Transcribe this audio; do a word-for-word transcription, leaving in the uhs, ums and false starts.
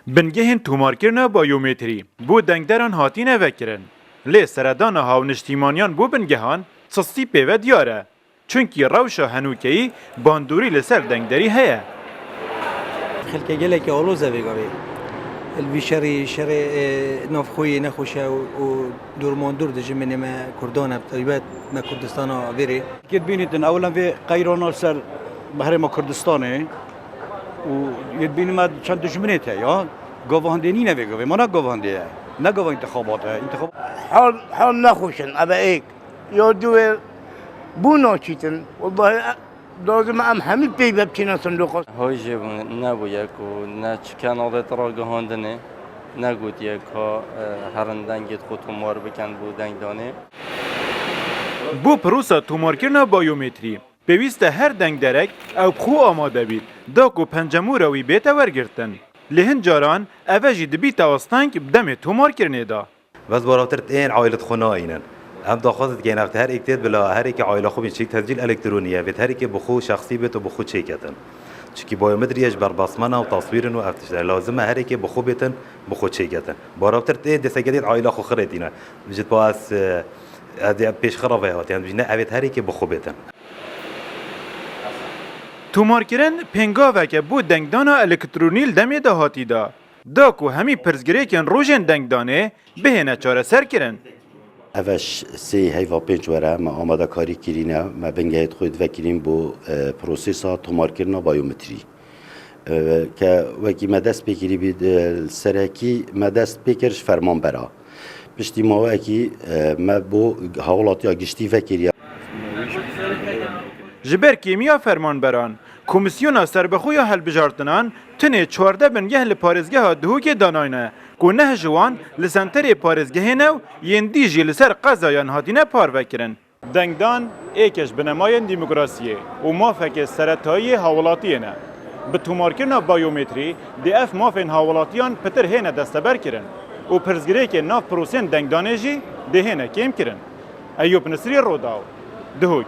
Bingehên tomarkirina bayometrî bo dengderan hatine vekirin. Lê seredana hawniştîmaniyan bo bingehan çistî pê ve diyar e. Çunkî rewşa henûkeyî bandorî li ser dengderî heye. Xelkê gelekî aloz e vê gavê. Li vî şerî, şerê, e, navxweyî nexweş e û, û dormandor dijî minê me Kurdan e, bi taybet me Kurdistana vêrê. Yê dibînîtin ewlen vê qeyrana li ser herêma Kurdistanê û yê dibînî me çend dijminê te ya. Gava hindê nîne vê gavê. Ma ne gava hindê ye. Ne gava întixabat e. Întixabat. Hal, hal nexweş in, eve êk. Ya duwê bû naçîtin. Wellahî, e, lazim e em hemî peyve biçîne sindoqa. Hoy jê bû, nebûye ku ne çi kenalê ragihandinê, ne gotiye ka, e, herin dengê xwe tomar bikin bo dengdanê. Bo prosa tomarkirina bayometrî, pêwîst e her dengderek ew bi xwe amade bît, da ku pencemûra wî bête wergirtin. Lê hin caran eve jî dibîte asteng bi demê tomarkirinê de. Bes barawtir ên aîlet xwe nayînin. Em daxwaz dikeyin, ev her êk têt bila, her êkê aîla xwe bin çêk tescîl elektronî ye, vêt her êkê bi xwe şexsî bêt û bi xwe çêketin. Çikî bayometriye ji ber basmana û taswîrin û ev tişt e. Lazim e her êkê bi xwe bêtin, bi xwe çêketin. Barawtir ê destekedê aîla xwe xirêtîne. Ji pa ez, e, ez ê pêşxira vê hatiyan, bijîne evêt her êkê bi xwe bêtin. Tomarkirin pêngaveke bo dengdana elektronî li demê dahatî de. Da ku hemî pirsgirêkên rojên dengdanê bihêne çareserkirin. Eve ş-, sê heyva pênc were me amadekarî kirîne, me bingehê xwe vekirîn bo, e, prosesa tomarkirina bayometrî. E, ke wekî me dest pê kirî bî, e, serekî me dest pê kir ji fermanbera. Piştî maweyekî, e, me bo hawlatiya giştî vekiriye. Ji ber kêmiya fermanberan, Komîsyona Serbixwe ya Hilbijartinan tenê çardeh bingeh li parêzgeha Duhokê danayne, ku neh ji wan li senterê parêzgehê ne û yên dî jî li ser qezayan hatine parvekirin. Dengdan êk e ji binemayên demokrasiyê û mafeke seretayî yê hawlatiyê ne. Bi tomarkirina bayometrî dê ev mafên hawlatiyan pitir hêne desteberkirin û pirsgirêkên nav prosên dengdanê jî dê hêne kêmkirin. Eyûp Nisrî, Rodaw, Duhok.